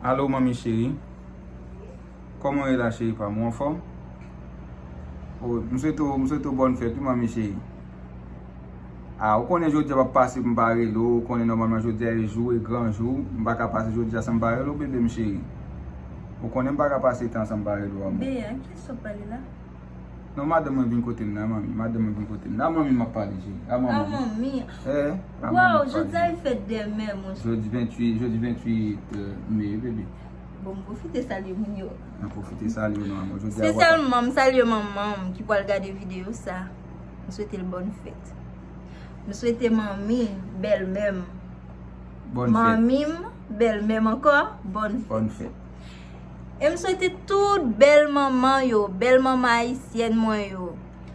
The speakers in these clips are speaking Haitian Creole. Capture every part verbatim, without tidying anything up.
Alo, manmi cheri. Kòman w ye la, cheri pa m? Ou anfòm? O, m swete w, m swete w bòn fèt, wi, manmi cheri. A, ou konnen jodi a p ap pase pou m pa rele w, ou konnen nòmalman jodi a e jou, e gran jou, m pa ka pase jodi a san m pa rele w, bebe m cheri. Ou konnen m pa ka pase tan san m pa rele w, amou. Bea, kiyès w ap pale la? Non, madanm mwen vin kote m nan, manmi. Madanm mwen vin kote m nan. A manmi m ap pale, cheri. A manman m. A manmi? Eh, a manmi m ap pale. Waw, jodi a e fèt dè mè, monchè. Jodi venntuit, jodi venntuit, euh, me, bebe. Bon, m pwofite salye moun yo. Mwen pwofite salye w, non, amou. Jodi a, espesyalman, m salye manman m ki pral gade videyo sa. M swete l bòn fèt. M swete manmi, bèlmè m, bòn fèt. Manmi m, bèlmè m ankò, bòn fèt. Bòn fèt. E m swete tout bèl manman yo, bèl manman ayisyèn mwen yo.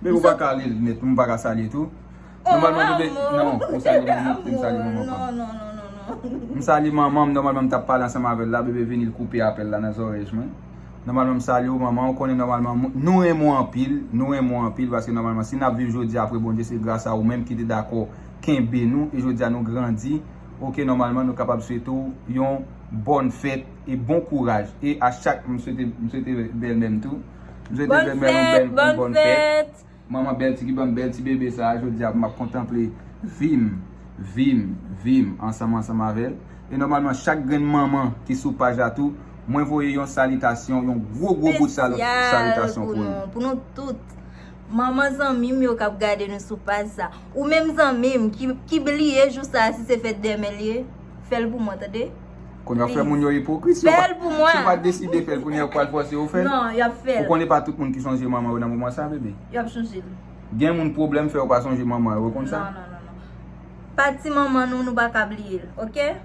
Men ou pa ka li l nèt, m pa ka salye tou. Oh, nòmalman, bebe, non, ou salye manman, m salye manman pa m. Non, non, non, non, non. M salye manman m, nòmalman, m t ap pale ansanm avè l la, bebe vini l koupe apèl la nan zòrèy mwen. Nòmalman, m salye w, manman, ou konnen nòmalman, nou renmen w anpil, nou renmen w anpil, paske nòmalman, si n ap viv jodi a apre Bondye, se gras a ou menm ki te dakò kenbe nou, e jodi a nou grandi, oke, nòmalman, nou kapab swete w yon bòn fèt e bon kouraj. E a chak, m swete, m swete bèlmè m tou. M swete bèlmè m yon bèl, yon bòn fèt. Manman bèl ti ki ban m bèl ti bebe sa a, jodi a m ap kontanple vi m, vi m, vi m, ansanm, ansanm avè l. E nòmalman, chak grenn manman ki sou paj la tou, mwen voye yon salitasyon, yon gwo, gwo bout sal-, salitasyon pou nou. Espesyal pou nou, pou nou tout. Manman zanmi m yo k ap gade nou sou paj sa. Ou menm zanmi m ki, ki bliye jou sa a, si se fèt dèmen l ye, fè l pou mwen, tande? Kounye a, fè moun yo ipokrit. Si w pa, fè l pou mwen. Si w pa deside fè l, kounye a, yo pral fòse w fè l. Non, y ap fè l. Ou konnen pa tout moun ki sonje manman yo nan moman sa, bebe. Y ap sonje l. Gen moun pwoblèm fè yo pa sonje manman yo, ou konn sa? Non, non, non, non. Pati manman nou, nou pa ka bliye l, oke?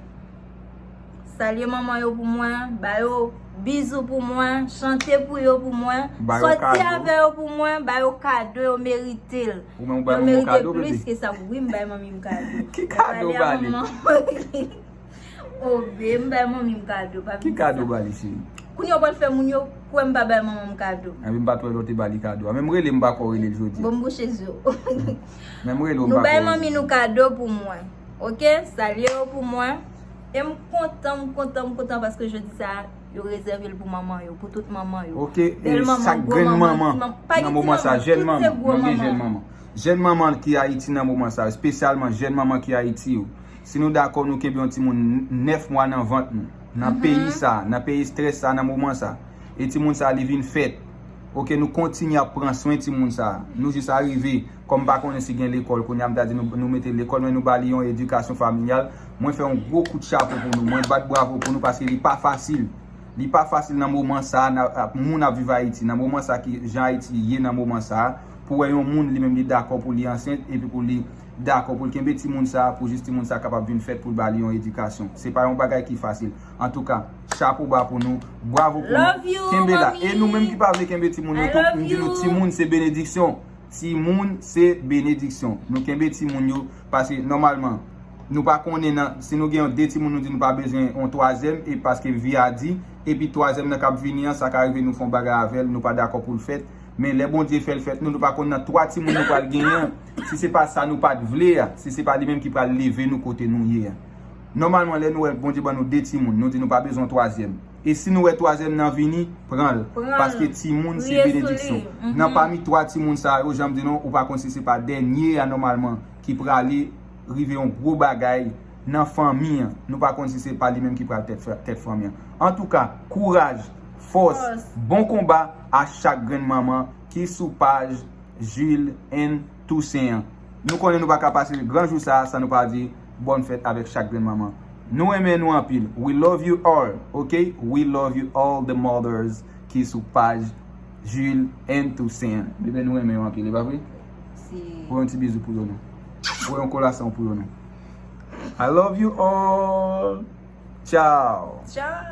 Salye manman yo pou mwen, ba yo bizou pou mwen, chante pou yo pou mwen, sòti avè yo pou mwen, ba yo kado, yo merite l. Ou menm ou bay manman w kado, bebe? Yo merite plis ke sa. Wi, m bay manmi m kado. Ki kado w ba li? O, be, m bay manmi m kado, pa vin di sa. Ki kado w ba li, cheri? Kounye a w pral fè moun yo kwè m pa bay manman m kado. Epi m pa t wè lè w te ba li kado a. Menm rele m pa kwè w rele l jodi a. Bon, m bouche zye w. Menm rele w m pa kwè w rele l. Nou bay manmi nou kado pou mwen. Oke? Salye yo pou mwen. E m kontan, m kontan, m kontan paske jodi sa a, yo rezève l pou manman yo, pou tout manman yo. Oke, e chak grenn manman nan moman sa, jèn manman, nou gen jèn manman. Jèn manman ki Ayiti nan moman sa, espesyalman jèn manman ki Ayiti yo. Si nou dakò, nou kenbe yon timoun nèf mwa nan vant nou, nan peyi sa, nan peyi estrès sa, nan moman sa. E timoun sa, li vin fèt. Oke, nou kontinye ap pran swen timoun sa. Nou jis arive, kòm m pa konnen si gen lekòl, kounye a m ta di nou, nou mete l lekòl, men nou ba li yon edikasyon familyal. Mwen fè yon gwo kout chapo pou nou. Mwen bat bravo pou nou paske li pa fasil. Li pa fasil nan moman sa a, nan, ap, moun ap viv Ayiti. Nan moman sa a ki jan Ayiti ye nan moman sa a, pou wè yon moun li menm li dakò pou li ansent epi pou li dakò pou l kenbe timoun sa a, pou jis timoun sa a kapab vin fèt pou l ba li yon edikasyon. Se pa yon bagay ki fasil. Antouka, chapo ba pou nou, bravo pou nou. Kenbe la. E nou menm ki pa vle kenbe timoun nou tou, m di nou timoun se benediksyon. Timoun se benediksyon. Nou kenbe timoun yo, paske nòmalman, nou pa konnen nan, si nou gen yon de timoun, nou di nou pa bezwen yon twazyèm, e paske vi a di, epi twazyèm nan k ap vini an, sa ka rive nou fè yon bagay avè l, nou pa dakò pou l fèt. Men lè Bondye fè l fèt, nou, nou pa konn nan twa timoun nou pral genyen an, si se pa sa nou pa t vle a, si se pa li menm ki pral leve nou kote nou ye a. Nòmalman, lè nou wè Bondye ban nou de timoun, nou di nou pa bezwen yon twazyèm. E si nou wè twazyèm nan vini, pran l. Pran l. Paske timoun se benediksyon. Priye sou li. Nan pami twa timoun sa yo, jan m di nou, ou pa konn si se pa dènye a nòmalman ki prale rive yon gwo bagay nan fanmi an. Nou pa konn si se pa li menm ki pral tèt fa-, tèt fanmi an. Antouka, kouraj, fòs, bon konba a chak grenn manman ki sou paj Jules and Toussaint an. Nou konnen nou pa ka pase gran jou sa a san nou pa di bòn fèt avèk chak grenn manman. Nou renmen nou anpil. We love you all, ok? We love you all the mothers ki sou paj Jules and Toussaint an. Bebe, nou renmen yo anpil, e pa vre? Si. Voye yon ti bizou pou yo non. Voye yon kolasyon pou yo non. I love you all. Ciao. Ciao.